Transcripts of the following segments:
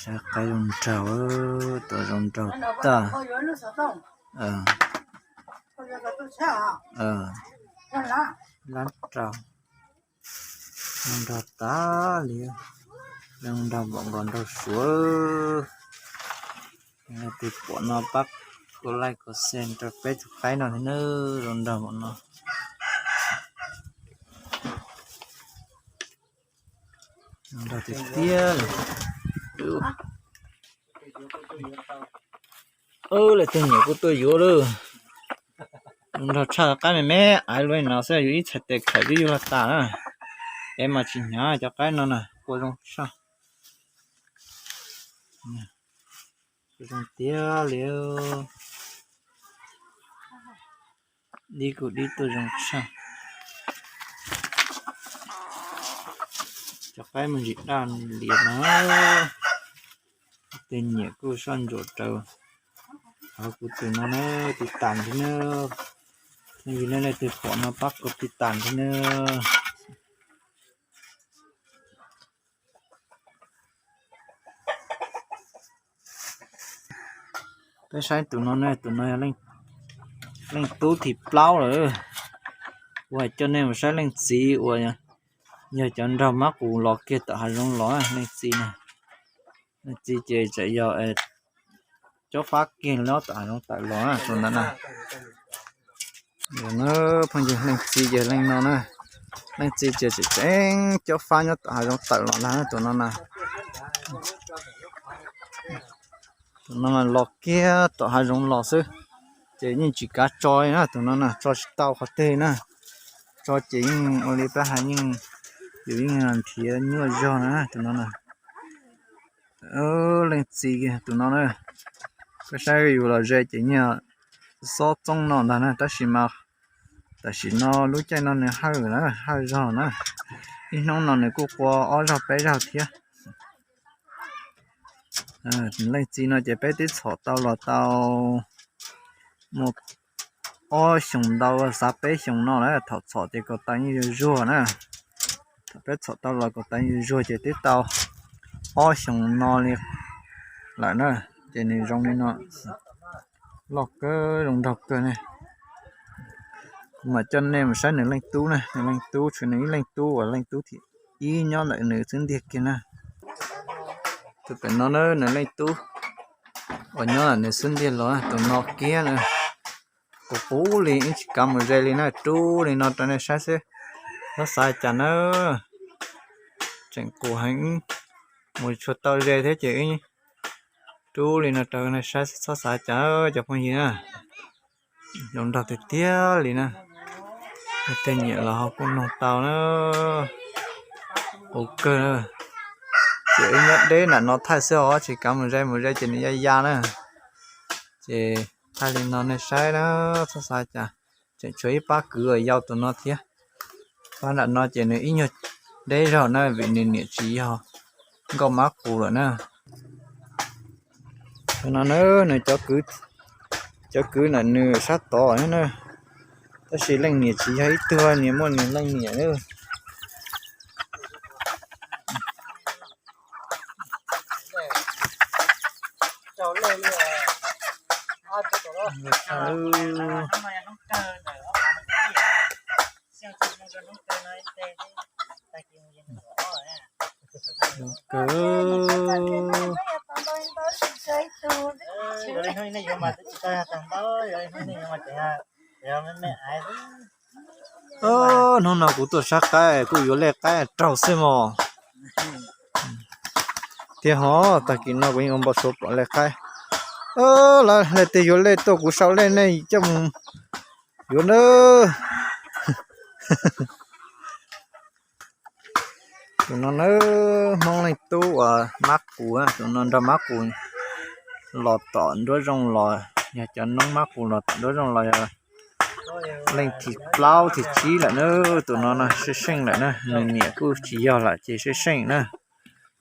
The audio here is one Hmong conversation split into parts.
Saib qaib zoo nraug, tuaj zoo nraug tag. Lab rau, zoo nraug tas li, zoo nraug npaum nkaus nraug suav. Leej twg pom no pab kuv like kuv share rau peb tus qaib no thiab nawb, zoo nraug npaum no. Zoo nraug tiag tiag li. Leej twg nyiam kuj tuaj yuav lawm. Zoo nraug tshaj qaib me me aiv luaj no xwb, yuav ib txhais tes khawm twb yuav los tas na. Es mas tsis hnyav cov qaib no na, kua zoo tshaj. Zoo tiag li. Dib kuj dib tuaj zoo tshaj. Cov qaib me ntsis daj lias no, leej twg nyiam kuj soj ntsuam raws hauv kuv tus no na, tiv tas thiab na. Yog nej leej twg pom no pab kuv tiv tas thiab na. Peb saib tus no ne, tus no yog leej tub thib plaub lawm. Kuv hais coj nej mus saib leej txiv uas yog cov nraug mab qus los kiag tom hav zoov los, leej txiv no. Leej txiv ces tseem yog cob fab kiag nyob tom hav zoov tawm los tus ntawd na. Phooj ywg, leej txiv ces leej no na. Leej txiv ces tseem tseem cob fab nyob tom hav zoov tawm los ntag tus no na. Tus no los kiag tom hav zoov los xwb, ces yeej tsis kav tso li na tus no na, tso tsis tau qhov twg na. Tso ces yeej ua li peb hais yeej, yus yeej nrhiav nyuaj zog na tus no na. Leej txiv tus no na, koj saib yus los ze ces nyiaj xob txoob no ntag na, tab sis mas tam sim no lub caij no nws hawj na, hawj zog na. Ib hnub no nws kuj qua ob zaug peb zaug thiab. Leej txiv no ces peb twb txhom tau los tau muaj ob xyoos ntau xav peb xyoos no lawm, thaum txhom ces kaus taw yeej zuag zuag na. Thaum peb txhom tau los kaus taw yeej zuag zuag ces twb tau ob xyoos no li lawm na. Ces nws zoo li no, loj kawg zoo nraug kawg ne. Kuv mam coj nej mus saib nws leej tub na, nws leej tub tshuav nws ib leej tub uas leej tub thib ib nyob ntawm nws xub ntiag kiag na. Tus pem no na nws leej tub uas nyob ntawm nws xub ntiag los, tus no kiag na. Qus qus li ib tsis kav mus ze li na, rub li no rau nej saib xwb, txhob xav cas na. Tseem qus heev, mus tsis tau ze thiab ces rub li no rau nej saib xwb, txhob xav cas cov phooj ywg na. Zoo nraug tiag tiag li na. Leej twg nyiam los ho kuj noog tau na. Qus kawg na. Ces wb nyob deb nram no thaij xwb os, tsis kav mus ze, mus ze ces nws ya ya na. Ces thaij li no nej saib na, txhob xav cas. Tseem tshuav ib pab kwv uas yau tus no thiab. Pab nram no ces nws ib nyuag deb zog na vim nws niam tsis yog nkauj mab qus lawm na. Tus no na, nws cov kwv ntawm nws sab tod na, tab sis leej niam tsis yog ib tug, nws muaj nws leej niam na. Hnub no kuv tuaj saib qaib kuj yuav lej qaib raug xwb mog. Tiag hov, tag kis no kuv yeej ua npau suav pom lej qaib. Lawv leej twg yuav lej tuaj kuv sau lej nej coj mus yuav nawb. Tus no na, Hmoob leej tub uas mab qus, tus no nrog mab qus los tom nruab zoov los, yog cov noob mab qus los tom nruab zoov los yog leej thib plaub thib tsib lawm na. Tus no no seej seej lawm na, nws niam kuj tsis yog lawm ces seej seej na.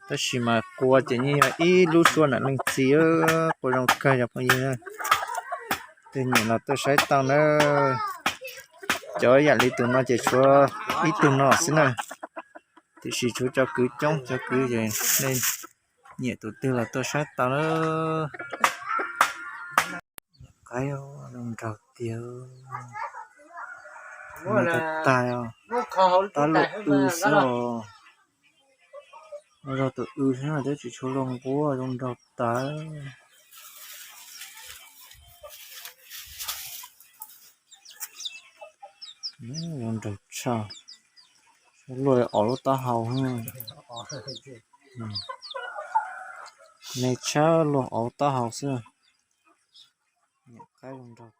Tab sis mas qua ces yeej yog ib lub suab ntawm leej txiv, qua zoo kawg cov phooj ywg. Tus nyiam los tuaj saib tau na. Cov yam li tus no ces tshuav ib tug no xwb na. Tiam sis tshuav cov kwv coob, cov kwv ces nej nyiam tus twg los tuaj saib tau na. Qaib zoo nraug tiag, nws tag tag os, tab luaj w xwb os. Zog tus w xwb na, twb tsis tshua luaj nquab, zoo nraug tag. Zoo nraug tshaj. Luaj ov lub taub hau. Me tshab luaj ov taub hau xwb. Niam qaib zoo nraug